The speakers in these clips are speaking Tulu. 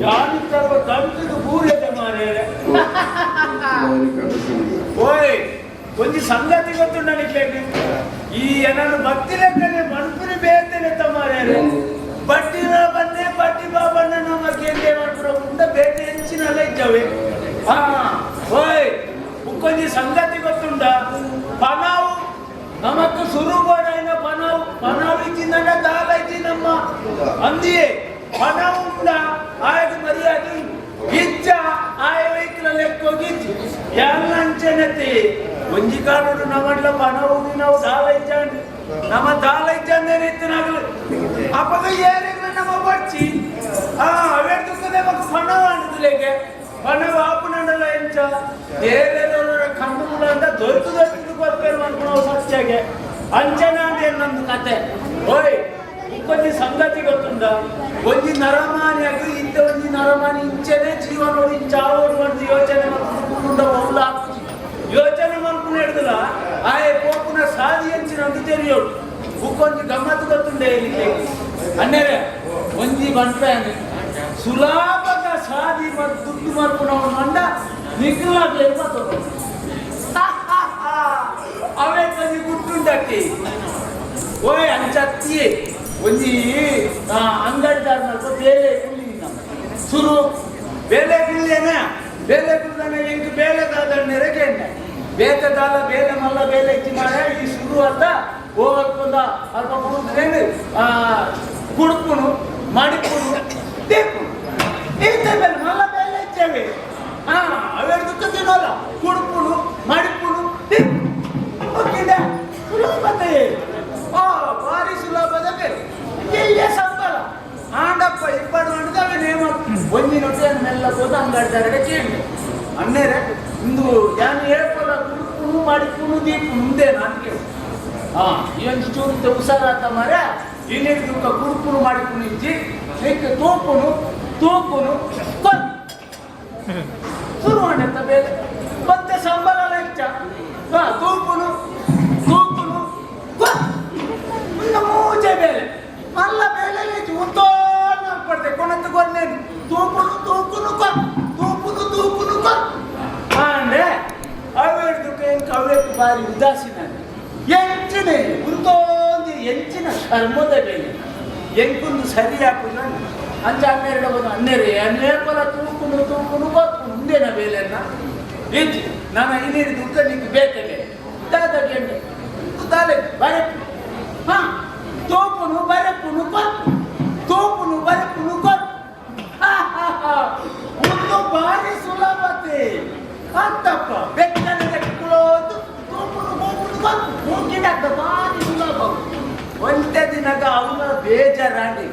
ಯಾನಿತ್ತಲ್ಪ ತಂತದ ಬೂರೆದ ಮಾರ್ರೆ. ಓಯ್, ಒಂಜಿ ಸಂಗತಿ ಗೊತ್ತುಂಡ ನಿಕ್ಲೆಗ್? ಈ ಏನನ್ನು ಭಕ್ತಿ ಲೆಕ್ಕನೆ ಮನ್ಪುನಿ ಬೇತೆನೆ ತಮಾರ್ಯಾರೆ. ಬಡ್ಡಿ ಬನ್ನೆ ಬಡ್ಡಿ ಬಾಬಣ್ಣ ನಮ್ಮ ಕೇಂದ್ರ ಮನ್ಪುರ ಉಂಡ ಬೇತೆ ಹೆಂಚಿನಲ್ಲ ಇದ್ದವೆ. ಹಾ, ಓಯ್, ಒಂಜಿ ಸಂಗತಿ ಗೊತ್ತುಂಡ? ಪನಾವು ನಮಕ್ ಸುರುಬೋಡಾಯಿನ ಪನಾವು. ಪನಾವು ಇಜ್ಜಿಂದಂಡ ದಾಲ ಇಜ್ಜಿ ನಮ್ಮ ಅಂದಿಯೇ. ಪನಾವು ಉಂಡ ಆಯಗ ಮರ್ಯಾದೆ ಉಂಡು. ಇಜ್ಜ ಆಯ ವೈಕ್ಲ ಲೆಕ್ಕೋಗಿಜ್ಜಿ ಎಲ್ಲಂಚನತಿ. ಒಂಜಿ ಕಾಲುಡು ನಮ್ಮಡ್ಲ ಪಣವು ನಾವು ದಾಲ ಇಜ್ಜಾಂಡ್. ನಮ್ಮ ದಾಲ ಇಜ್ಜಂದೇನೆ ಇತ್ತಿನಾಗಲು ಅಪಗ ಏರಿಗ್ಲ ನಮ್ಮ ಬಚ್ಚಿ. ಆ ಅವೆ ದುಃಖದೆ ಮಕ್ಕ ಪಣವು ಅಂಡದುಲೇಗೆ ಪಣವು ಆಪುನಂಡಲ ಎಂಚ ಏರೇರೋ ಕಣ್ಣು ಅಂತ ದೊರೆತು ದೊರೆತು ಕೊರ್ಪೇರು ಅನ್ಕೊಳವು ಸತ್ಯಗೆ ಅಂಚನ ಅಂದ್ರೆ ನಂದು ಕತೆ. ಓಯ್, ಒಂಜಿ ಸಂಗತಿ ಗೊತ್ತುಂಡ? ಒಂಜಿ ನರಮಾನಿಯಾಗಿ ಇಂತ ಒಂಜಿ ನರಮಾನಿ ಇಂಚನೆ ಜೀವನೋಡು ಇಂಚಾವೋಡು ಒಂದು ಯೋಚನೆ ಮಲ್ಪುಂಡ ಒಲ್ಲ ಯೋಚನೆ ಮಲ್ಪುನ ಹಿಡ್ದಲ ಆಯೆ ಪೋಪುನ ಸಾದಿ ಎಂಚಿನ ಅಂತ ತೆರಿಯೋಡು. ಬುಕ್ಕೊಂಜಿ ಗಮ್ಮತ್ತು ಗೊತ್ತುಂಡೆ ಇಲ್ಲಿ ಅಣ್ಣರೇ? ಒಂಜಿ ಬಂಟ್ಯಾನೆ ಸುಲಭದ ಸಾದಿ ಮತ್ತು ದುಡ್ಡು ಮಲ್ಪುನವನು ಅಂಡ ನಿಗ್ಲಾಗ್ಲೇ ಬರ್ತದೆ. ಅವೇ ಒಂಜಿ ಗುಟ್ಟುಂಡತ್ತಿ. ಓಯ್, ಅಂಚತ್ತಿ ಒಂಜಿ ಅಂಗಡಿದಾರನಲ್ಪ ಬೇಲೆ ಕುಲ್ಲಿ ಸುರು ಬೇಲೆ ಕುಲ್ಲೇನ ಬೇಲೆ ಕುಲ್ದಾನ ಎಂಕ್ ಬೇಲೆ ದಾದಣ್ಣೆರೆ ಕೇಂಡೆ. ಬೇತೆ ದಾಲ ಬೇಲೆ ಮಲ್ಲ ಬೇಲೆ ಇಚ್ಚಿ ಮಾರ ಈ ಸುರು ಅತ್ತ ಹೋಗಲ್ಕೊಂದ ಅಲ್ಪ ಕುಡಿದ್ರೇನು ಕುಡ್ಪುನು ಮಡಿಪುನು ದೇಪುನು ಈತ ಬೇಲೆ ಮಲ್ಲ ಬೇಲೆ ಇಚ್ಚೇವೆ. ಹಾ, ಅವೆರಡು ದುಃಖ ತಿನ್ನೋಲ್ಲ. ಕುಡ್ಪುನು ಮಡಿಪುನು ದೇಪುನು ಓಕೆನಾ? ಸುಲಭತೆ. ಆ ಭಾರಿ ಸುಲಭದ ಬೇಲೆ, ಎಲ್ಲಿಯ ಸಂಬಳ. ಆಂಡಪ್ಪ ಇಪ್ಪಡು ಅಂಡದ ನೇಮ ಒಂಜಿ ನೊಟ್ಟಿ ಮೆಲ್ಲ ಹೋದ ಅಂಗಡಿದಾರೆ ಕೇಳಿ, ಅಣ್ಣೇರೆ, ಇಂದು ಯಾನು ಹೇಳ್ಕೊಲ್ಲ ಕುಡ್ಪುನು ಮಡಿಪುನು ದೀಪುನು ಮುಂದೆ ನಾನು ಕೇಳು. ಹಾ, ಈ ಒಂದು ಚೂರು ಹುಷಾರಾತ ಮಾರ. ಇನ್ನಿಟ್ಟು ದುಃಖ ಕುಡ್ಪುನು ಮಾಡಿಪುನು ಇಜ್ಜಿ ನಿಕ್ ತೂಪುನು ತೂಪುನು ಕೊಲ್ ಶುರು ಮಾಡತ್ತ ಬೇಲೆ. ಮತ್ತೆ ಸಂಬಳ ಲೆಚ್ಚ. ಹಾ, ತೂಪುನು ತೂಪುನು ಕೊಲ್ ಇನ್ನು ಮೂಜೆ ಬೇಲೆ ಮಲ್ಲ ಬೇಲೆ ಉಂತೋ ಪಡ್ತೆ ಕೊನತ್ತು ಕೊನ್ನೇನು ತೂಪುನು ತೂಪುನು ಕೊಲ್ ತೂಪುನು ತೂಪುನು ಕೊಲ್. ಅಂದ್ರೆ ಅವೆಡ್ದು ಎಂಕ್ ಅವೆಕ್ ಬಾರಿ ಉದಾಸೀನ. ಎಂಚಿನ ಉಂತೋಂದು ಎಂಚಿನ ಕರ್ಮದ ಬೇಲೆ ಎಂಕೊಂದು ಸರಿ ಆಪುನ ಅಂಚ ಹನ್ನೆರಡು ಒಂದು ಹನ್ನೆರಡು ಹನ್ನೆರಡು ತೂಕುನು ತೂಕುನು ಗೊತ್ತು ಮುಂದೇನ ಬೇಲೆನ್ನ ಇಜ್ಜಿ. ನಾನು ಇನ್ನೀರು ದುಃಖ ನಿಂಗೆ ಬೇಕಲೆ ದಾದ ಗೆಂಡೆ ತಾಲೆ ಬರೆಪು. ಹಾ, ತೂಪುನು ಬರೆಪುನು ಕೊರ್ಪು ತೂಪುನು ಬರೆಪುನು ಕೊರ್ಪು. ಒಂದು ಭಾರಿ ಸುಲಭತೆ ಅಂತಪ್ಪ. ಬೆಕ್ಕನೆ ಕುಳೋದು ತೂಪುನು ಮೂಪುನು ಕೊರ್ಪು ಮೂಕಿಡಕ್ಕ ಭಾರಿ ಸುಲಭ. ಒಂತೆ ದಿನಗ ಅವನ ಬೇಜಾರಾಂಡಿ.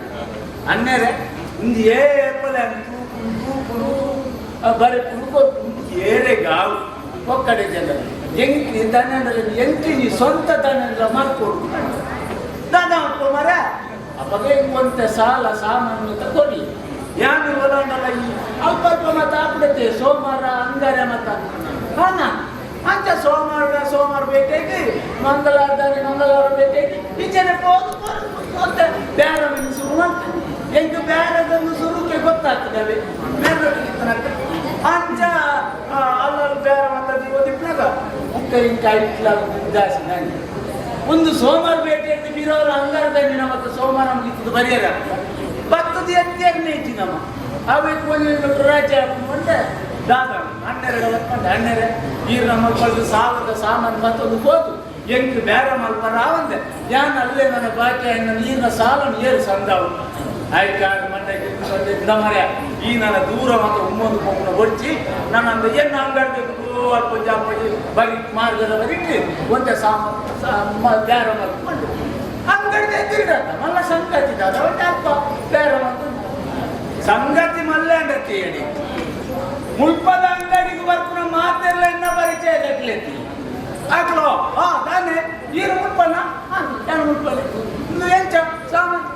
ಅಣ್ಣರೆ, ಒಂದು ಏಪಲೆ ತೂಪುನು ತೂಪುನು ಬರೆಪುನು ಕೊರ್ಪು ಏರೆಗಾವು ಒಕ್ಕಡೆ ಜನ ಎಂಕಿ ದನಂದ್ರೆ ಎಂಕಿ ನೀ ಸ್ವಂತ ದನಂದ್ರ ಮಲ್ಕೊಡು ದಾದ ಮರ. ಅಪ್ಪಗೆ ಒಂತೆ ಸಾಲ ಸಾಮಾನ್ಯ ಕೊಡಿ. ಯಾನು ಒಲಂಡಲ ಈ ಅಲ್ಪ ಅಲ್ಪ ಮತ್ತ ಆಪಿಡತ್ತೆ ಸೋಮವಾರ ಅಂಗಾರೆ ಮತ್ತ ಹಾನ ಅಂಚ ಸೋಮವಾರ ಸೋಮವಾರ ಭೇಟಿಯಾಗಿ ಮಂಗಳವಾರ ದಾನಿ ಮಂಗಳವಾರ ಭೇಟಿಯಾಗಿ ಈಚೆನೆ ಹೋದು ಮತ್ತೆ ಬೇರೆ ಶುರು ಮಾಡ್ತೇನೆ. ಎಂಕ್ ಬೇರೆದೊಂದು ಸುರುಕೆ ಗೊತ್ತಾಗ್ತದೆ ಬೇರೆ ಅಂಚ ಅಲ್ಲಲ್ಲಿ ಬೇರೆ ಮತ್ತೆ ಓದಿಪ್ನಾಗ ಮುಕ್ಕ ಇಂಕ ಇಟ್ಲ ಜಾಸ್ತಿ ನಂಗೆ. ಒಂದು ಸೋಮವಾರ ಭೇಟಿ ಅಂತ ಬಿರೋರು ಅಂಗಾರದಲ್ಲಿ ನಮ್ಮ ಸೋಮವಾರ ನಮ್ಗೆ ಇತ್ತದು ಬರೆಯರ ಬತ್ತದ ಎತ್ತೇರ್ನೇ ಇಜ್ಜಿ ನಮ್ಮ ಅವೆಕ್ ಒಂದು ರಾಜ್ಯ ಹಾಕೊಂಡೆ ದಾದ ಹನ್ನೆರಡು ಹೊತ್ಕೊಂಡು, ಹನ್ನೆರಡು ಈರ್ ನಮ್ಮ ಮಕ್ಕಳದು ಸಾಲದ ಸಾಮಾನು ಮತ್ತೊಂದು ಹೋದು ಎಂಕ್ ಬೇರೆ ಮಲ್ಪರ ಆವಂದೆ ಯಾನ್ ಅಲ್ಲೇ ನನ್ನ ಬಾಕಿ ನೀರಿನ ಸಾಲನ್ನು ಏರು ಸಂದಾವು ಆಯ್ತು ಮಂಡೆಗೆ ಮರ್ಯ. ಈ ನನ್ನ ದೂರ ಮತ್ತು ಉಮ್ಮೊಂದು ಪೊಪ್ಪುನ ಬೊಡ್ಚಿ ನಾನು ಅಂದ ಎನ್ನ ಅಂಗಡಿಗೆ ಅಲ್ಪ ಅಪ್ಪಾಜಿ ಬರಿ ಮಾರ್ಗದ ಬರಿಟ್ಟು ಒಂದೇ ಸಾಮ ಬೇರೆ ಮಲ್ಕೊಂಡು ಅಂಗಡಿ ಎದ್ದಿರತ್ತ ಮಲ್ಲ ಸಂಗತಿ ದಾದ ಒಂದೇ ಅಪ್ಪ ಬೇರೆ ಮತ್ತು ಸಂಗತಿ ಮಲ್ಲೆ ಅಂಡತಿ ಹೇಳಿ ಮುಲ್ಪದ ಅಂಗಡಿಗೆ ಬರ್ಪುನ ಮಾತೆಲ್ಲ ಇನ್ನ ಪರಿಚಯ ದಕ್ಲೆತಿ ಆಗ್ಲೋ. ಹಾ ತಾನೆ ಈರು ಮುಲ್ಪನ ಯಾನು ಮುಲ್ಪಲೆ ಇನ್ನು ಎಂಚ ಸಾಮಾನು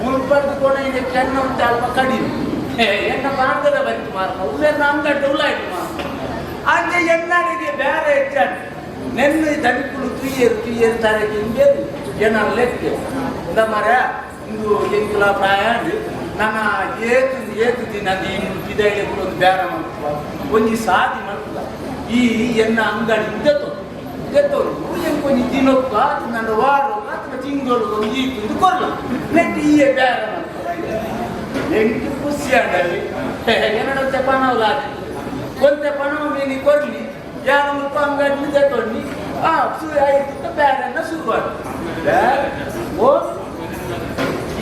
ಮುಲ್ಪದ ಕೊನೆ ಇದಕ್ಕೆ ಎಣ್ಣ ಉಂಟು ಅಲ್ಪ ಕಡಿಮೆ. ಏ ಎಣ್ಣ ಮಾರ್ಗದ ಬರಿತು ಮಾರ್ಗ ಉಲ್ಲೆನ್ನ ಅಂಗಡಿ ಉಲ್ಲಾಯ್ತು ಮಾರ್ಗ ಅಂಚೆ ಎಣ್ಣಡಿಗೆ ಬೇರೆ ಹೆಚ್ಚಾണ് ನೆನ್ನೆ ದನಿಕುಲು ತುಯ್ಯರು ತುಯ್ಯರು ತರಗೆ ಇಂಬೇರು ಏನಾರು ಲೆಕ್ಕ ಇಂದ ಮರ ಇಂದು ಎಂಕುಲ ಪ್ರಾಯ. ನನ್ನ ಏತು ಏತು ದಿನ ನೀನು ಪಿದೈಡೆ ಕೂಡ ಒಂದು ಬೇರ ಮಲ್ಪುವ ಒಂಜಿ ಸಾದಿ ಮಲ್ಪುವ ಈ ಎನ್ನ ಅಂಗಡಿ ದೆತ್ತೊ ದೆತ್ತೊಂದು ಎಂಕ್ ಒಂಜಿ ದಿನೊಕ್ಕ ನನ್ನ ವಾರೊಕ್ಕ ಅಥವಾ ತಿಂಗಳು ಒಂದು ಈ ತಿಂದು ಕೊರ್ಲ ನೆಟ್ ಈಯೆ ಬೇರ ಮಲ್ಪುವ ಎಂಕ್ ಖುಷಿ ಆಂಡಲ್ಲಿ ಏನಡೊಂತೆ ಪಣವುಲ ಒಂತೆ ಪಣವು ಮೀನಿ ಕೊರ್ಲಿ ಯಾರ ಮುಲ್ಪ ಅಂಗಡಿ ದೆತ್ತೊಂಡಿ ಆ ಸು ಆಯ್ತು ಬೇರೆನ್ನ ಶುರು ಬೇರೆ ಓ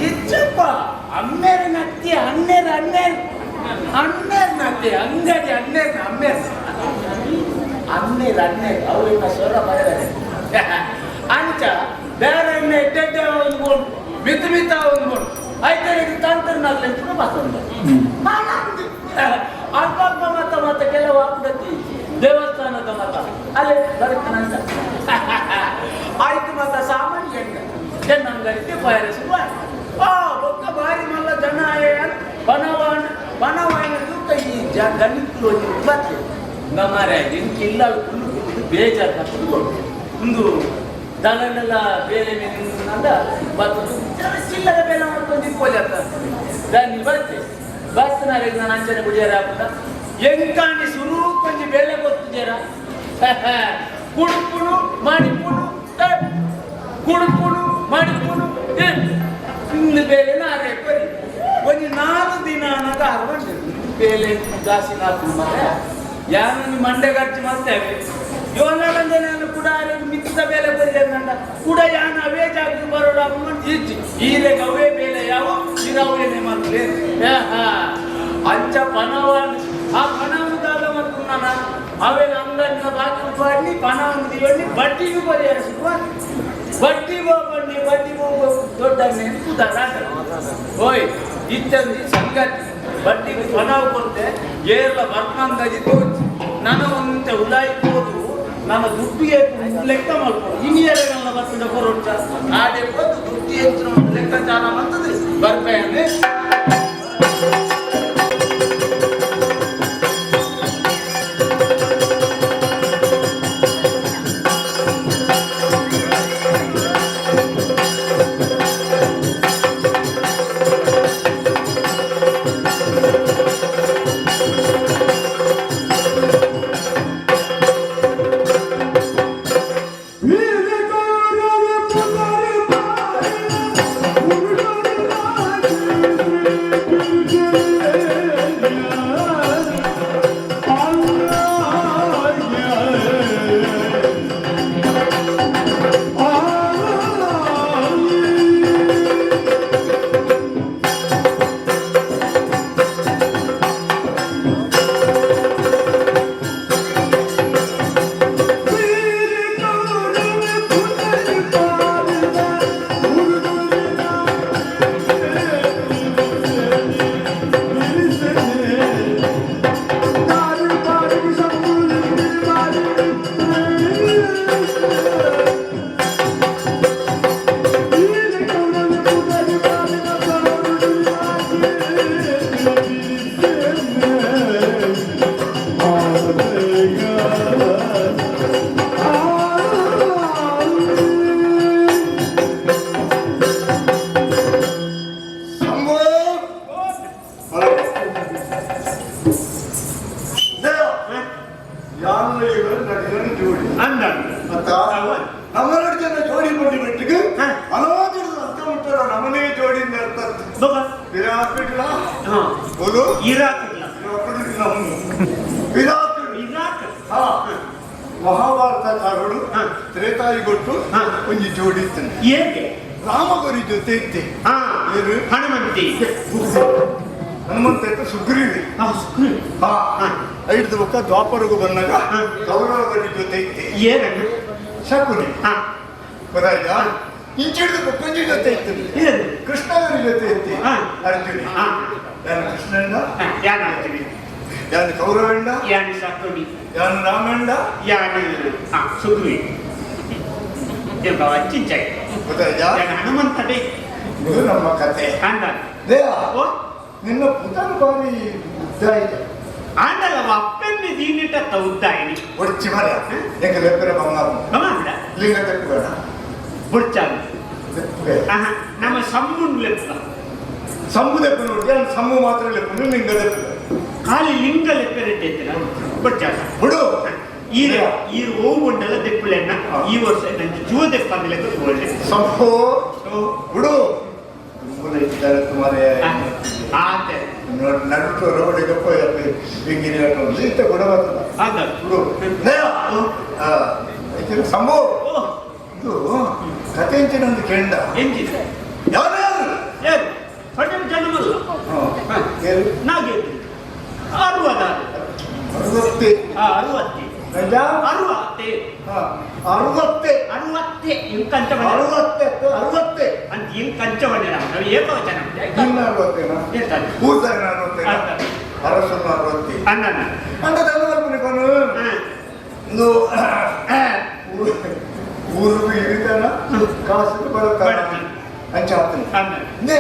ಇಚ್ಚಪ್ಪ ಅಮ್ಮೇರ ನತ್ತಿ ಅಣ್ಣೇರ ಅಣ್ಣೇರ್ ಅಣ್ಣೇರ್ ನತ್ತಿ ಅಂಗಡಿ ಅಣ್ಣೇರ್ ಅಮ್ಮೇರ್ ಅಣ್ಣೇರ್ ಅಣ್ಣೇರ್ ಅವ್ರಿನ ಸ್ವರ ಬರೆದರೆ ಅಂಚ ಬೇರೆ ಎಣ್ಣೆ ಎಡ್ಡೆಡ್ಡೆ ಒಂದು ಬೋಂಡು ಮಿತ್ ಮಿತ್ತ ಒಂದು ಬೋಂಡು ಐತೆ ತಂತ್ರನಾಗ್ಲಿ ಅಂತ ಮಾತೊಂದು ಅಲ್ಪ ಅಲ್ಪ ಮತ ಮತ ಕೆಲವು ಆಗ್ತತಿ ದೇವಸ್ಥಾನದ ಮತ ಅಲ್ಲೇ ಬರುತ್ತಾನಂತ ಆಯ್ತು ಮತ ಸಾಮಾನ್ಯ ಜನ ಅಂಗಡಿಗೆ ಫೈರ್ ಶುರು ಆ ಬೊಕ್ಕ ಬಾರಿ ಮಲ್ಲ ಜನ ಬನವಾನ ಬನವಾಯನ ತೂಕ ಈ ಜ ದನಿಕ್ಕುಲು ಒಂಜಿ ಬತ್ತೆ ನಮಾರೆ ಎಂಕ್ ಇಲ್ಲಲ್ ಕುಲ್ಲು ಕುಲ್ಲು ಬೇಜಾರ್ ಬರ್ತದೆ ಒಂದು ದಳನೆಲ್ಲ ಬೇಲೆ ಮೇಲೆ ಬರ್ತದೆ ಜನ ಚಿಲ್ಲರೆ ಬೇಲೆ ಮಾಡ್ಕೊಂಡು ಇಪ್ಪೋಜತ್ತ ದನಿ ಬತ್ತೆ ಬರ್ತನಾರೆ ನಾನು ಅಂಚನೆ ಕುಡಿಯಾರ ಹಾಕುದ ಎಂಕಾಣಿ ಸುರು ಕೊಂಚ ಬೇಲೆ ಗೊತ್ತಿದ್ದೀರ ಕುಡುಪುಡು ಮಾಡಿಪುಡು ಕುಡುಪುಡು ಮಾಡಿಪುಡು ಇನ್ನು ಬೇಲೆ ನಾರೇ ಬರಿ ಒಂಜಿ ನಾಲ್ಕು ದಿನ ಅನ್ನೋದು ಅರವಂಡೆ ಬೇಲೆ ದಾಸಿ ನಾಲ್ಕು ಮರೆ ಯಾರನ್ನು ಮಂಡೆ ಖರ್ಚು ಮಾಡ್ತೇವೆ ಯೋನಂದೆ ಕೂಡ ಮಿತ್ತ ಬೇಲೆ ಬರಿ ಅಂದ ಕೂಡ ಯಾನ ಅವೇ ಜಾಗ ಬರೋಡ ಈಚಿ ಈರೆಗೆ ಅವೇ ಬೇಲೆ ಯಾವ ಇರವೇನೆ ಮಾಡ್ಲಿ ಅಂಚ ಪಣವನ್ ಆ ಪಣವನ್ನು ದಾದ ಮಾಡ್కున్నాನ ಅವೇನ ಅಂಗಡಿನ ಬಾಕಿ ಪಾಡ್ನಿ ಪಣವನ್ನು ದಿವಣ್ಣಿ ಬಡ್ಡಿಗೂ ಪರಿಹರಿಸುವ ಬಡ್ಡಿ ಹೋಗಣ್ಣಿ ಬಡ್ಡಿ ಹೋಗೋ ದೊಡ್ಡ ಕೂತಾರ ಓಯ್ ಇತ್ತಂದಿ ಸಂಗತಿ ಬಡ್ಡಿಗೆ ಪಣವು ಕೊಡ್ತೆ ಏರ್ಲ ಬರ್ಮಂದಾಜಿ ತೋಚಿ ನನ್ನ ಒಂತೆ ಉಲಾಯಿపోದು ನನ್ನ ದುಡ್ಡು ಲೆಕ್ಕ ಮಾಡ್ಕೊಡು ಇನಿಯರೆಲ್ಲ ಬರ್ತದೆ ಕೊರೊಚ್ಚ ಆಡೆ ಹೋದು ದುಡ್ಡು ಹೆಚ್ಚಿನ ಲೆಕ್ಕಾಚಾರ ಮಾಡ್ತದೆ ಬರ್ಪೇನೆ. ಮಹಾಭಾರತ ಕಾರುಡು ತ್ರೇತಾಯುಗೊಟ್ಟು ಒಂಜಿ ಜೋಡಿ ಇತ್ತು ರಾಮಗುರಿ ಜೊತೆ ಇತ್ತೆ ಹನುಮಂತಿ ಹನುಮಂತ ಇತ್ತು ಸುಗ್ರೀವಿ ಹಾ ಐದು ಬೊಕ್ಕ ದ್ವಾಪರಗೂ ಬಂದಾಗ ಕೌರವಗರಿ ಜೊತೆ ಇತ್ತೆ ಶಕುನಿ ಗೊತ್ತಾಯ್ತಾ ಇಂಚಿಡಿದು ಬೊಕ್ಕೊಂಜಿ ಜೊತೆ ಇತ್ತು ಕೃಷ್ಣಗರಿ ಜೊತೆ ಇತ್ತೆ ಅರ್ಜುನ ಯಾನು ಕೃಷ್ಣಣ್ಣ ಯಾನು ಅರ್ಜುನ ಯಾನು ಕೌರವಣ್ಣ ಯಾನು ಶಕುನಿ ಯಾನು ರಾಮಣ್ಣ ಯಾನು ಸುಗ್ರೀವಿ ಗೊತ್ತಾಯ್ತಾ ಹನುಮಂತನೇ ಇದು ನಮ್ಮ ಕತೆ ನಿನ್ನ ಪುತನ ಬಾರಿ ಉದ್ದ ಇದೆ ಆಂಡಲ ಅಪ್ಪೆನ್ನೆ ದೀನಿಟ್ಟ ಉದ್ದ ಇನಿ ಒಡ್ಚಿ ಮರ ಎಂಕ ಲೆಪ್ಪರೆ ಬಂಗಾರ ಕಮಾಂಡ ಲಿಂಗ ತೆಪ್ಪು ಬೇಡ ಬುಡ್ಚಾಲ ಲೆಪ್ಪೆ ನಮ್ಮ ಸಮ್ಮುನ್ ಲೆಪ್ಪ ಸಂಬುದೆಪ್ಪು ನೋಡಿ ಸಮ್ಮು ಮಾತ್ರ ಲೆಪ್ಪುನು ಲಿಂಗ ದೆಪ್ಪು ಖಾಲಿ ಲಿಂಗ ಲೆಪ್ಪೆರೆಡ್ಡೆ ಬೊಡ್ಚಾಸ ಬಿಡು ಈರ್ ಈರ್ ಓವು ಉಂಡಲ ದೆಪ್ಪುಲೆನ್ನ ಈ ವರ್ಷ ನಂಗೆ ಜೂವ ದೆಪ್ಪಂದಿಲ್ಲ ಒಳ್ಳೆ ಸಂಭೋ ಬಿಡು ತುಂಬುನ ಇದ್ದಾರೆ ತುಮಾರೇ ಆತೆ ನಡುಟು ರೋಡಿಗೆ ಪೋಯ್ ಬಿಂಗಿನಿ ಆಟ ಇತ್ತ ಗುಣ ಬರ್ತದ ಆಗ ಬಿಡು ಸಂಭೋ ಓ ಇದು ಕತೆ ಒಂದು ಕೆಂಡ ಎಂಜಿನ ಯಾರು ಯಾರು ಯಾರು ಪಟ್ಟಣ ಜನಮಲ್ಲ ಏನು ನಾಗೇಂದ್ರ ಅರುವದ ಅರವತ್ತೆ ಅರುವತ್ತೆ ಗಂಜಾ ಅರುವತ್ತೆ ಅರವತ್ತೆ ಅರುವತ್ತೆ ಇಂಕಂಚ ಅರವತ್ತೆ ಅರವತ್ತೆ ಅಂತ ಇಂಕಂಚವಣ್ಣ ನಾವು ಏಕವಚನ ನಿನ್ನ ಅರವತ್ತೇನಾ ಹೇಳ್ತಾರೆ ಊರ್ದಾಗಿನ ಅರವತ್ತೇನಾ ಅರಸನ ಅರವತ್ತಿ ಅಣ್ಣನ ಅಂಡ ತಲೆ ಇದು ಊರು ಇರಿತಾನ ಕಾಸು ಬರುತ್ತಾನ ಅಂಚ ಆತನ ಅಣ್ಣ ನೇ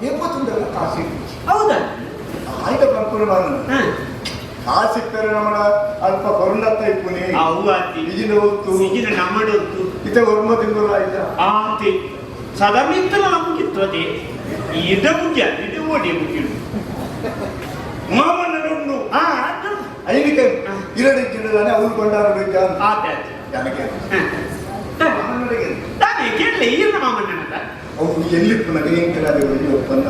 ಎಪ್ಪತ್ತೊಂದಲ್ಲ ಕಾಸು ಹೌದಾ ಆಯ್ತ ಪಂಪುನ ನಾನು ಕಾಸಿಪ್ಪರೆ ನಮ್ಮಡ ಅಲ್ಪ ಕೊರಂಡತ್ತ ಇಪ್ಪುನಿ ಅವು ಆತಿ ಇಜಿನ ಹೊತ್ತು ಈಗಿನ ನಮ್ಮಡೊತ್ತು ಇತ ಒರ್ಮ ತಿಂಗಳು ಆಯ್ತಾ ಆತಿ ಸಾಧಾರಣ ಇತ್ತಲ್ಲ ನಮಗಿತ್ತು ಅದೇ ಇದ ಮುಖ್ಯ ಇದು ಓಡಿ ಮುಖ್ಯ ಮಾಮಣ್ಣ ನುಣ್ಣು ಆ ಅದು ಐನಿಕೆ ಇರಡಿ ಜಿಲ್ಲದಾನೆ ಅವ್ರು ಕೊಂಡಾರ ಬೇಕಾ ಆತೆ ಆತೆ ನನಗೆ ಮಾಮಣ್ಣನಿಗೆ ತಾನೇ ಕೇಳಲಿ ಈರ್ನ ಮಾಮಣ್ಣನದ ಅವ್ರು ಎಲ್ಲಿ ಪುನಃ ಎಂಕಲಾದ ಒಪ್ಪಂದ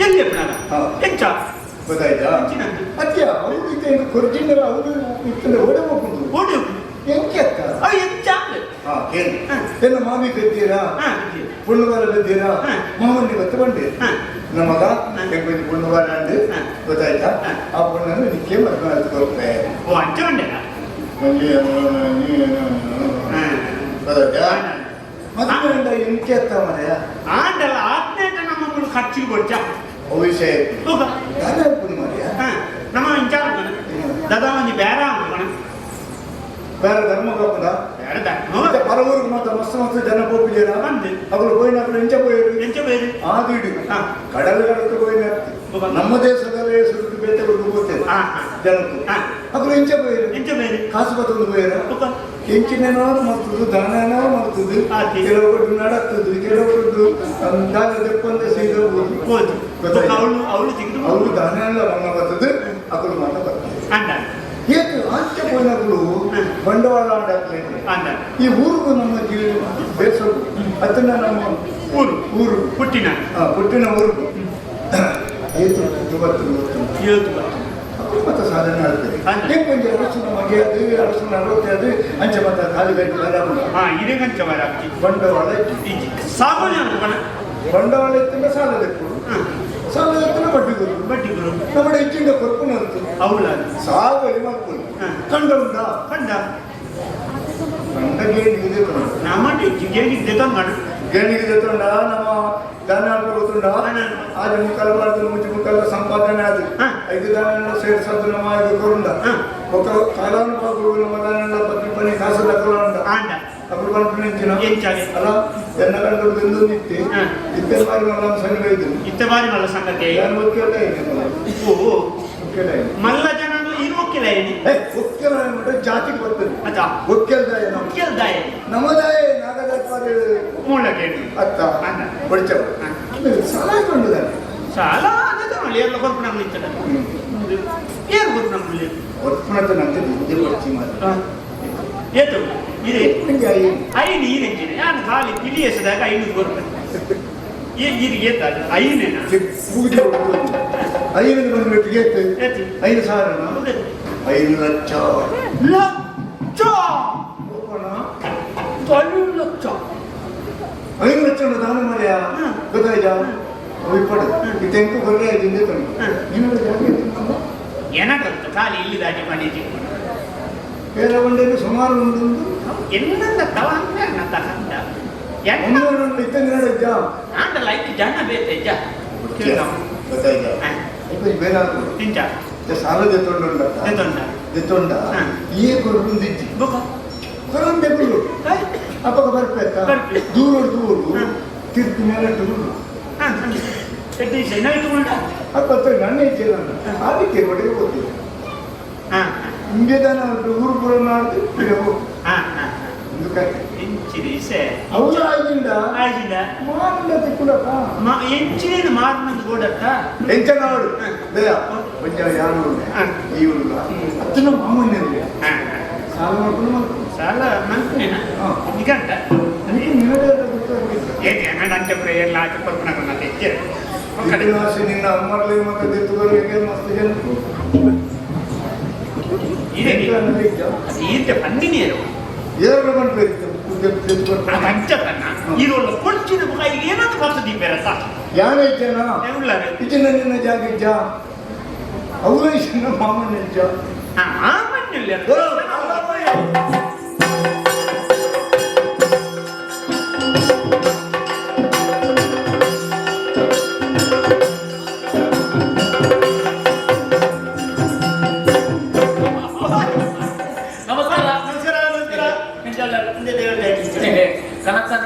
ಎಲ್ಲಿ ಪುನಃ ಹಾ. ಎಂಚ ಗೊತ್ತಾಯ್ತಾ ಎಂಚಿನಂದು ಅತ್ಯ ಅವರು ಇತ್ತ ಕೊರ್ಜಿಂದರ ಅವರು ಇತ್ತಂದ್ರೆ ಓಡೆ ಹೋಗುದು ಓಡಿ ಎಂಕೆ ಅಕ್ಕ ಅವು ಎಂಚ ಹಾ ಕೇಳಿ ಹಾ. ಎಲ್ಲ ಮಾಮಿ ಬೆದ್ದೀರಾ ಹಾ ಪುಣ್ಣುಗಾಲ ಬೆದ್ದೀರಾ ಹಾ. ಮಾಮಣ್ಣಿ ಬತ್ತ ಬಂಡಿ ಹಾ. ನಮ್ಮ ಮಗ ಹಾ. ಎಂಕೊಂಜಿ ಪುಣ್ಣುಗಾಲ ಅಂಡು ಹಾ. ಗೊತ್ತಾಯ್ತಾ ಹಾ. ಆ ಪುಣ್ಣನ್ನು ನಿಕ್ಕೆ ಮದುವೆ ಆಯ್ತು ಓ ಅಂಚ ಉಂಡೆನಾ ಗೊತ್ತಾಯ್ತಾ ಮದುವೆ ಅಂಡ ಎಂಕೆ ಅತ್ತ ಮರೆಯ ಆಂಡಲ್ಲ ಆತ್ನೇಟ ನಮ್ಮ ಮೂಲ ಖರ್ಚಿಗೆ ಬೊಡ್ಚ ಭವಿಷ್ಯ ಹೋಗ ದಾದ ಪುಣ್ಯ ಮರೆಯ ಹಾ ನಮ್ಮ ಇಂಚಾರ ದಾದಾ ಒಂಜಿ ಬೇರೆ ಅನ್ಕೋಣ ಬೇರೆ ಧರ್ಮ ಕಾಪುಂಡ ಬೇರೆ ಮತ್ತೆ ಪರವೂರಿಗೆ ಮಾತ್ರ ಮಸ್ತ್ ಮಸ್ತ್ ಜನ ಪೋಪಿಜೇರ ಅಂದ್. ಅವರು ಪೋಯಿನప్పుడు ಎಂಚ ಪೋಯರು ಎಂಚ ಬೇರೆ ಆದಿಡು ಹಾ. ಕಡಲ ಕಡತ ಪೋಯಿನ ಹೋಗ. ನಮ್ಮ ದೇಶದಲ್ಲೇ ಸುರುಕು ಬೇತೆ ಕೊಟ್ಟು ಹೋಗ್ತೇವೆ ಹಾ, ಹಾ. ಜನಕ್ಕೂ ಹಾ. ಅప్పుడు ಎಂಚ ಪೋಯರು ಎಂಚ ಬೇರೆ ಕಾಸು ಬತ್ತೊಂದು ಪೋಯರ ಹೋಗ ಎಂಚಿನೇನೋ ಮಾಡ್ತದ್ದು ದಾನನೋ ಮಾಡ್ತದ್ದು ಆತಿ. ಕೆಲವು ನಡತ್ತದ್ದು ಕೆಲವು ದಾನ ದೆಪ್ಪಂದೆ ಸೀದಬಹುದು ಹೋದು ಗೊತ್ತಾಯ್ತು. ಅವಳು ಅವಳು ತೆಗೆದು ಅವರು ದಾನ ಎಲ್ಲ ಬಂಗ ಬರ್ತದೆ ಅప్పుడు ಮಾತ್ರ ಬರ್ತದೆ ಅಂಡ ಏತು ಆಂಚೆ ಪೋಯಿನప్పుడు ಹ್ಮ್. ಬಂಡವಾಳ ಆಡಕ್ಲೇನೆ ಅಂಡ ಈ ಊರಿಗೂ ನಮ್ಮ ದೇಶಕ್ಕೂ ಅದನ್ನ ನಮ್ಮ ಊರು ಊರು ಹುಟ್ಟಿನ ಆ, ಹುಟ್ಟಿನ ಊರಿಗೂ ಏತು ಇವತ್ತು ಗೊತ್ತು ಏತು ಬತ್ತು ಅప్పుడు ಮತ್ತೆ ಸಾಧನೆ ಆಗ್ತದೆ ಅಲ್ಲ. ಕೊಂಚ ಅರಸು ನಮಗೆ ಅದು ಅರಸು ಅರವತ್ತೈದು ಅಂಚೆ ಮತ್ತೆ ಖಾಲಿ ಬೇಕು ಹಾ ಇದೇ ಕಂಚ ಬರಾಕ್ತಿ ಬಂಡವಾಳ ಇತ್ತು. ಸಾಮಾನ್ಯ ಅನ್ಕೋಣ ಬಂಡವಾಳ ಇತ್ತಂದ್ರೆ ಸಾಲ ತೆಕ್ಕು ಸಾಲ ಎತ್ತಿನ ಬಡ್ಡಿ ಗುರು ಬಡ್ಡಿ ಗುರು ನಮ್ಮ ಹೆಚ್ಚಿನ ಕೊರ್ಪುನ ಇತ್ತು ಅವಳ ಸಾಗುವಳಿ ಮಕ್ಕಳು ಹ್ಮ್. ಕಂಡ ಉಂಟಾ ಕಂಡ ಕಂಡ ಗೇಣಿಗೆ ತೊಂಡ ನಮ್ಮ ಗೇಣಿಗೆ ತಂಗಣ ಗೇಣಿಗೆ ತೊಂಡ ನಮ್ಮ ದಾನ ಗೊತ್ತುಂಡ ಆಜ ಮುಕ್ಕಲ ಬಾರ್ದು ಮುಚ್ಚಿ ಮುಕ್ಕಲ ಸಂಪಾದನೆ ಅದು ಹಾ. ಐದು ದಾನ ಸೇರ್ಸದ್ದು ನಮ್ಮ ಐದು ಕೊರುಂಡ ಹಾ. ఒక కాలానుపాకుడు ನಮ್ಮ ದಾನ పత్రి పని కాసు దక్కలుండ ಆಂಡ అప్పుడు పంపించిన ಎಂಚಾಗೆ అలా ఎన్నగంటలు తిందు నిత్తి ಹಾ. ఇద్దరు వారి మళ్ళా సంగతి ಇತ್ತ ಬಾರಿ ಮಲ್ಲ ಸಂಗತಿ దాని ఒక్కేలే ಓ ఒక్కేలే ಮಲ್ಲ ಜನ ಇರುವಕ್ಕಿಲ್ಲ ಏನಿ ఒక్కేల జాతికి వస్తుంది ಅಚ್ಚಾ ఒక్కేల్దాయ ಒಕ್ಕೆಲ್ದಾಯ ನಮ್ಮದಾಯ ನಾಗದಾಯ ಮೂಲ ಕೇಳಿ ಅತ್ತ ಅನ್ನ. ಹೊಡಿಚವು ಸಲಹೆ ಕೊಂಡಿದ್ದಾನೆ ಸಾಲ ಅದೇ ಏರ್ಲ ಕೊರ್ಪು ನಮ್ಮ ಇತ್ತದ ಏರ್ ಕೊರ್ಪು ನಮ್ಮ ಒಪ್ಪಣತೆ ನಂಗೆ ಬುದ್ಧಿ ಕೊಡ್ತಿ ಮಾತ್ರ ಏತು ಇದೆ ನಿಂಗೆ ಐದು ಐನು ಈರೆಂಚಿನ ಯಾನು ಖಾಲಿ ಪಿಲಿ ಎಸದಾಗ ಐನು ಕೊರ್ಪು ಇದು ಏತ ಐನೇನಾ ಪೂಜೆ ಐದು ಬಂದ್ಬಿಟ್ಟು ಏತು ಏತು 5,000 5 ಲಕ್ಷ ಲಕ್ಷ ಹೋಗೋಣ. 5 ಲಕ್ಷ 5 ಲಕ್ಷ ದಾನ ಮರೆಯ ಹ್ಮ್. ಗೊತ್ತಾಯ್ತಾ ಇಪ್ಪಡು ಈ ತೆಂಕು ಬರ್ರೆ ಐದು ತಂದು ಹ್ಮ್. ನಿನ್ನ ಜಾಗ ಎತ್ತಿನಮ್ಮ? ಏನಕ್ಕಂತ ಖಾಲಿ ಇಲ್ಲಿ ದಾಟಿ ಮನೆಗೆ ಬೇರೆ ಒಂದೇನು ಸುಮಾರು ಒಂದು ಎನ್ನಂದ ತವ ಅನ್ನ ತಹಂದ ಎನ್ನ ಒಂದೊಂದು ಇತ್ತಂದ್ರೆ ಜಾ ಆಂಡ ಲೈಕ್ ಜನ ಬೇತೆ ಜ ಗೊತ್ತಾಯ್ತಾ ಇಪ್ಪ ಬೇರೆ ಆಗ್ಬೋದು ತಿಂಚ ಸಾಲ ದೆತ್ತೊಂಡ ದೆತ್ತೊಂಡ. ದೆತ್ತೊಂಡ ಹಾ. ಈ ಕೊರೊಂದಿಜ್ಜಿ ಬೊಕ ಕೊರೊಂದೆ ಬುಲ್ಲು ಅಪ್ಪಗ ಬರ್ಪೆತ್ತ ಬರ್ಪೆ. ದೂರ ದೂರು ಹಾ. ತಿರ್ತು ಮೇಲೆ ದೂರು ಎಡ್ಡಿ ಜನ ಇಟ್ಟುಕೊಂಡ ಅಪ್ಪ ನನ್ನ ಇಚ್ಛೆ ನನ್ನ ಅದಕ್ಕೆ ಒಡೆಗೆ ಗೊತ್ತಿಲ್ಲ ಹಾ ಹಿಂಗೆ ದಾನ ಊರು ಪೂರ ನಾಡ್ದು ಹಾ ಹಾ ಒಂದು ಕತೆ ಎಂಚಿನ ಇಸೆ ಅವಳ ಆಯ್ಜಿಂಡ ಆಯ್ಜಿಂಡ ಮಾರಂಡ ತಿಕ್ಕುಡಪ್ಪ ಮಾ ಎಂಚಿನ ಮಾರ್ನಂದು ಗೋಡತ್ತ ಎಂಚ ನಾಡು ದಯ ಒಂಜ ಯಾನು ಈ ಉಲ್ಲ ಅತ್ತನ ಮಾಮನ್ಯ ಸಾಲ ಮಾಡ್ಕೊಂಡು ಮಾಡ್ಕೊಂಡು ಸಾಲ ಮನ್ಪುನೇನ ನಿಗಂಟ ಏನ್ ಅಂಡ ಅಂಚಪ್ರೆ ಎಲ್ಲ ಆಚೆ ಪರ್ಪಣ ಕೊನ್ನ ಹೆಚ್ಚು ನಿನ್ನ ಅಮ್ಮರ್ಲಿ ಮತ್ತೆ ದಿತ್ತುಗಳಿಗೆ ಮಸ್ತ್ ಜನಕು ಈತೆ ಪಂಡಿನಿಯರು ಏಳು ಮನ್ಪೇರಿತ್ತು ಅದು ಅಂಚತನ್ನ ಇದೊಳ್ಳ ಕೊಡ್ಚಿನ ಮುಖ ಇಲ್ಲಿ ಏನಾದ್ರು ಬರ್ತದೆ ಬೇರೆ ಸಾ ಯಾನ ಇಜ್ಜನ ಉಳ್ಳಾರೆ ಇಜ್ಜನ ನಿನ್ನ ಜಾಗ ಇಜ್ಜ ಅವಳ ಇಜ್ಜನ ಮಾಮಣ್ಣ ಇಜ್ಜ ಮಾಮನ್ಯ ನಮಸ್ಕಾರ ನಮಸ್ಕಾರ ನಮಸ್ಕಾರ ಕನಕನ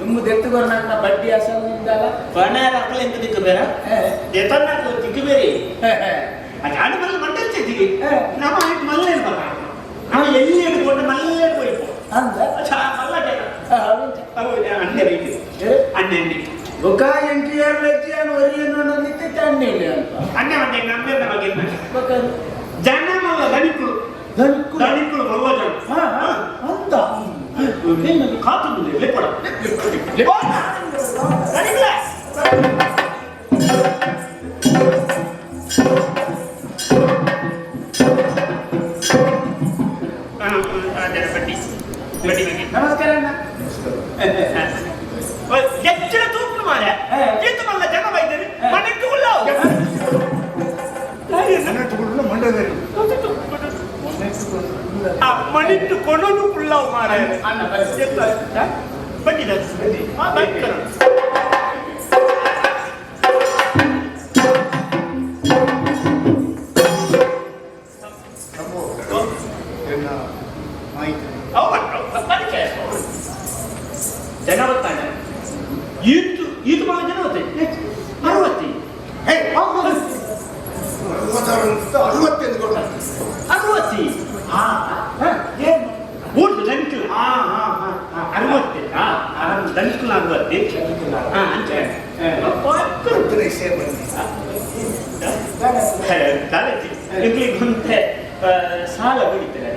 ದುಮ್ಮು ದೆತ್ತುಗೊರ್ನ ಬಡ್ಡಿ ಅಸಲು ನಿಂದಲ್ಲ ಬಣ್ಣಾರ ಅಕ್ಕಲ ಎಂತ ದಿಕ್ಕು ಬೇರೆ ದೇತನ್ನ ದಿಕ್ಕು ಬೇರೆ ಅದು ಮಲ್ಲ ಮಂಡಲ್ ಚೆದ್ದಿಗೆ ನಮ್ಮ ಮಲ್ಲೆ ಬರ ನಾವು ಎಲ್ಲಿ ಹಿಡ್ಕೊಂಡು ಮಲ್ಲೆ ಹೋಯ್ತು ಅಂದ ಮಲ್ಲ ಅಣ್ಣೆ ರೈಟ್ ಅಣ್ಣೆ ಅಣ್ಣೆ ಬೊಕ ಎನ್ಟಿಆರ್ ಲಜ್ಜಿಯಾನ್ ಒರಿಯನು ನಿತ್ಯ ತಣ್ಣೀಲಿ ಅಂತ ಅಣ್ಣೆ ಮತ್ತೆ ನಮ್ಮೇರ್ ನಮಗೆ ಬೊಕ ಜನ ಮಲ್ಲ ದಣಿಕುಳು ದಣಿಕುಳು. ದಣಿಕುಳು ಮಲ್ಲ ಜನ ಹಾ ಹಾ ಅಂತ ಕಾತು ಲೆಪ್ಪಡ ದಣಿಕುಳ ಬಡ್ಡಿ ಬಡ್ಡಿ ಬಗ್ಗೆ ನಮಸ್ಕಾರ ಅಣ್ಣ ಹೆಚ್ಚಿನ ತೂಪು ಮಾರೆ ಈತ ಮಲ್ಲ ಜನ ಬೈದರು ಮನೆಟ್ಟು ಮಂಡ್ಯದಲ್ಲಿ ಆ ಮಣಿಟ್ಟು ಕೊನೋನು ಪುಳ್ಳಾವ್ ಮಾರೆ ಅಣ್ಣ ಬನ್ನಿ. ಬಡ್ಡಿ ಆ ಬಡ್ಡಿ ಎನ್ನ ಮಾಹಿತಿ ಪರಿಚಯ ಜನ ಬರ್ತಾನೆ ಈತು ಈತು ಮಲ್ಲ ಜನ ಬರ್ತಾನೆ ಅರವತ್ತಿ ಅರವತ್ತೆಂದು ಕೊಡ ಅರವತ್ತಿ ಹಾ ಏನು ಊಟ ದಂಟು ಹಾ ಹಾ ಹಾ ಹಾ ಅರವತ್ತಿ ದಂಟು ಅರವತ್ತಿ ಹಾ ಅಂಚೆ ದಾದಾಜಿ ಇಂಗ್ಲಿಷ್ ಸಾಲ ಬಿಡಿತಾರೆ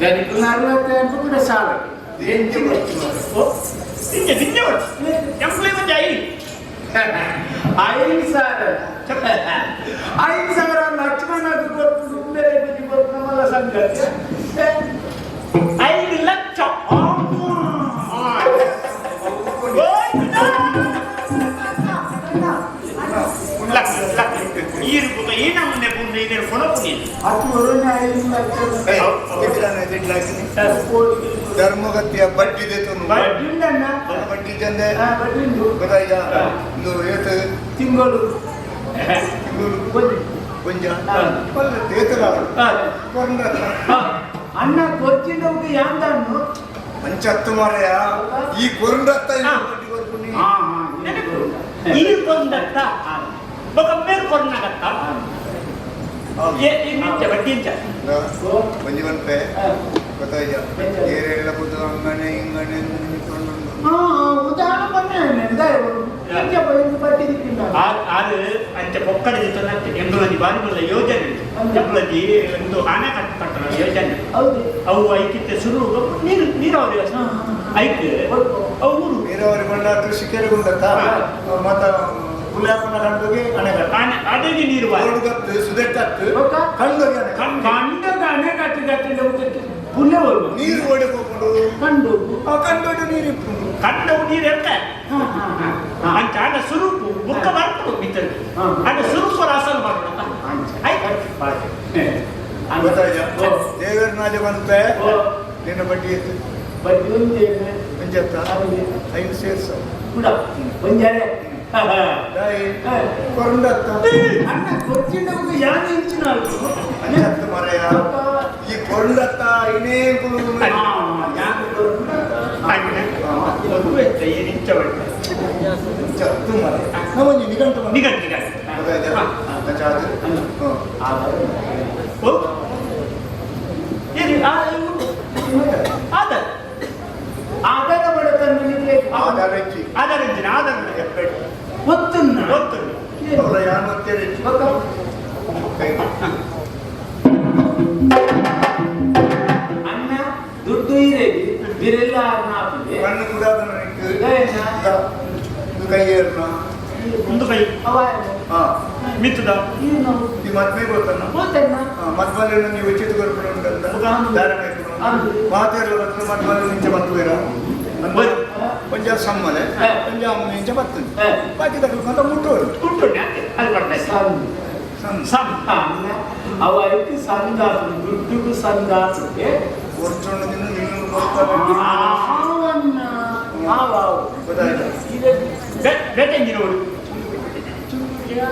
ದಣಿಕುಲು ಅರವತ್ತು ಅಂತ ಕೂಡ ಸಾಲ ಓ ನಿಂಗೆ ನಿಂಗೆ ಎಂಪ್ಲಾಯ್ ಒಂದು ಐದು 5,000 5,000 ಲಕ್ಷ್ಮಣ ಕೊಟ್ಟು ಬೇರೆ ಕೊಟ್ಟು ನಮ್ಮಲ್ಲ ಸಂಗತಿ 5 ಲಕ್ಷ ಲಕ್ಷ ಲಕ್ಷ ಈರು ಈ ನಮ್ಮನೆ ಪುಣ್ಯ ಇದರ ಕೊನಪುನಿ ಅದು 5 ಲಕ್ಷ ಧರ್ಮಗತಿಯ ಬಡ್ಡಿ ದೇತನು ಬಡ್ಡಿ ಬಡ್ಡಿ ಚಂದೆ ಬಡ್ಡಿ ಉಂಟು. ಗೊತ್ತಾಯ್ತಾ ಒಂದು ಏತು ತಿಂಗಳು ತಿಂಗಳು ಕೊಂಜ. ಕೊಂಜ ಪಲ್ಲ ತೇತರ ಕೊಂಡ ಅಣ್ಣ ಕೊಚ್ಚಿನವ್ಗೆ ಯಾಂದನ್ನು ಅಂಚತ್ತು ಮಾರಾಯ ಈ ಕೊರಂಡತ್ತ ಬಡ್ಡಿ ಕೊರ್ಪುನಿ ಈ ಕೊಂದತ್ತ ಬೊಕ ಮೇರ್ ಕೊರ್ನಾಗತ್ತ ಏ ನಿಂಚ ಬಡ್ಡಿ ಇಂಚ ಒಂಜಿ ಪನ್ಪೆ ಗೊತ್ತಾಯ್ತಾ ಏರೆಲ್ಲ ಬುದ್ಧ ಅಂಗಣೆ ಇಂಗಣೆ ನಿಂತ್ಕೊಂಡು ಉದಾಹರಣೆ ಬನ್ನಿ ಬಡ್ಡಿ ದಿಕ್ಕಿಲ್ಲ ಆರು ಅಂಚ ಪೊಕ್ಕಡೆ ಜೊತೆ ಎಂಬುಲಂಜಿ ಬಾರಿ ಮಲ್ಲ ಯೋಜನೆ ಎಂಬುಲಂಜಿ ಒಂದು ಅಣೆಕಟ್ಟು ಕಟ್ಟಣ ಯೋಜನೆ ಹೌದು ಅವು ಐಕಿತ್ತೆ ಸುರು ನೀರು ನೀರಾವರಿ ವ್ಯವಸ್ಥೆ ಐಕ್ ಅವು ಊರು ನೀರಾವರಿ ಕೊಂಡ ಕೃಷಿಕರಿಗೆ ಉಂಡತ್ತ ಮತ್ತ ಪುಲ್ಯಾಪನ ಕಂಡೋಗಿ ಅಣೆಕಟ್ಟು ಆನೆ ಅದೇಗೆ ನೀರು ಬಾರಿ ತೋಡುಗತ್ತು ಸುದೆಟ್ಟತ್ತು ಬೊಕ್ಕ? ಕಂಡೋಗಿ ಅಣೆಕಟ್ಟು ಕಂಡಗ ಅಣೆಕಟ್ಟು ಕಟ್ಟಿದ ಪುಣ್ಯ ಬಲ್ವ ನೀರು ಓಡಿ ಹೋಗ್ಕೊಂಡು ಕಂಡು ಆ ಕಂಡೋಡಿ ನೀರು ಇಪ್ಪುಂಡು ಕಂಡವು ನೀರು ಎರ್ಕ ಅಂಚ ಆಂಡ ಸುರುಪು ಬುಕ್ಕ ಬರ್ಪುಡು ಬಿತ್ತದು ಆಂಡ ಸುರುಪು ರಾಸನ ಮಾಡೋಣ ಆಯ್ತು ಗೊತ್ತಾಯ್ತಾ ದೇವರ ನಾಜ ಬಂತೆ ನಿನ್ನ ಬಡ್ಡಿ ಎತ್ತು ಬಡ್ಡಿ ಒಂಜಿ ಮಂಜತ್ತ ಐದು ಸೇರ್ಸ ಕೂಡ ಒಂಜಾರೆ ದಾಯಿ ಕೊರಂಡತ್ತ ಅಣ್ಣ ಕೊಚ್ಚಿನವ್ಗೆ ಯಾನ್ ಇಂಚಿನ ಅಂಚತ್ತು ಮರೆಯ ಈ ಕೊರಂಡತ್ತ ಇನ್ನೇ ಕುಲು ಇಂಚ ಬಡ್ಡಿ ಅಂಚತ್ತು ಮರೆ ನಮ್ಮೊಂಜಿ ನಿಘಂಟು ಮರೆ. ನಿಗಂಟು ನಿಗಂಟು ಗೊತ್ತಾಯ್ತಾ ಅಂಚ ಅದು ಹ್ಮ್. ಓ ಏನು ಆ ಆದ ಆಧಾರ ಇಜ್ಜಿ. ಆಧಾರ ಇಜ್ಜಿನ ಆಧಾರ ಎಪ್ಪೆಟ್. ಗೊತ್ತುನ್ನ ಗೊತ್ತುಂಡು. ಅವಳ ಯಾನ್ ಒತ್ತೇರೆ ಇಜ್ಜಿ. ಕೈ. ಅಣ್ಣ ದುಡ್ಡು ಇರೇಗಿ ಬಿರೆಲ್ಲ ಆರ್ನ ಹಾಕಿದೆ. ಕಣ್ಣು ಕುಡಾದನ ನಿಕ್ಕು. ಏನ? ಇದು ಕೈ ಏರ್ನ. ಒಂದು ಕೈ. ಅವ ಹಾ. ಮಿತ್ತದ. ಏನು? ಈ ಮದ್ವೆ ಗೊತ್ತನ್ನ. ಗೊತ್ತಣ್ಣ. ಮದ್ಮಲೆ ನೀವು ಉಚಿತ ಕೊರ್ಪುಣ ಉಂಟಂತ. ಹೌದು. ಧಾರಣೆ ಇಪ್ಪುನು. ಹೌದು. ಮಾತೆರ್ಲ ಬರ್ತದೆ ಮದ್ಮಲೆ ನಿಂಚೆ ಬತ್ತುವೇರ. ಒಂಜ ಸಮ್ಮಲೆ ಒಂಜ ಅಮ್ಮ ಇಂಚ ಬರ್ತದೆ. ಬಾಕಿ ತಗೊಳ್ಕೊಂತ ಮುಟ್ಟೋರು. ಉಂಟು ಅಲ್ಲಿ ಪಡ್ತಾ ಸಂದ್. ಸಣ್ಣ. ಸಮ್. ಅಣ್ಣ ಅವ ಐತಿ ಸಂದ ದುಡ್ಡು ಸಂದ ಆಗ್ತದೆ. ವರ್ಷೊಂದು ದಿನ ನೀನು ಬರ್ತಾರೆ. ಆವಣ್ಣ ಆವ ಆವು. ಗೊತ್ತಾಯ್ತಾ? ಬೇಟೆ ಇಂಜಿನ ಓಡು.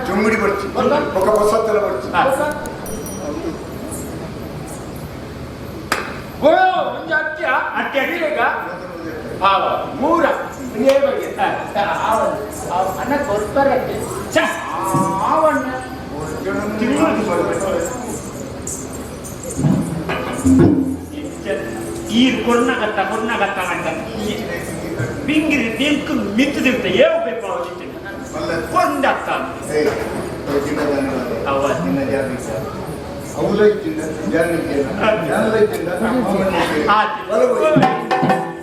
ಚುಂಗುಡಿ ಬರ್ಚಿ. ఒక ಹೊಸತ್ತೆಲ್ಲ ಬರ್ಚಿ. ಓ ಒಂದು ಅತ್ಯ. ಅತ್ಯ. ಈಗ ಆವ ಮೂರ ಒಂದೇ ಬಗ್ಗೆ ಆವ ಅಣ್ಣ ಕೊಡ್ತಾರಕ್ಕೆ. ಛ. ಆವಣ್ಣ. ಈ ಕೊರ್ನಗತ್ತ ಕೊರ್ನಗತ್ತ ಅಂತ ಬಿಂಗಿರಿ ದಿಂಕು ಮಿತ್ತು ತಿಂತ ಏವು ಬೇಕು ಕೊಂಡತ್ತ. ಅವ. ಅವಲ ಇಚ್ಚಿಂದ ಜಾನ ಇಚ್ಚಿಂದ ಜಾನಲ ಇಚ್ಚಿಂದ. ಆತು.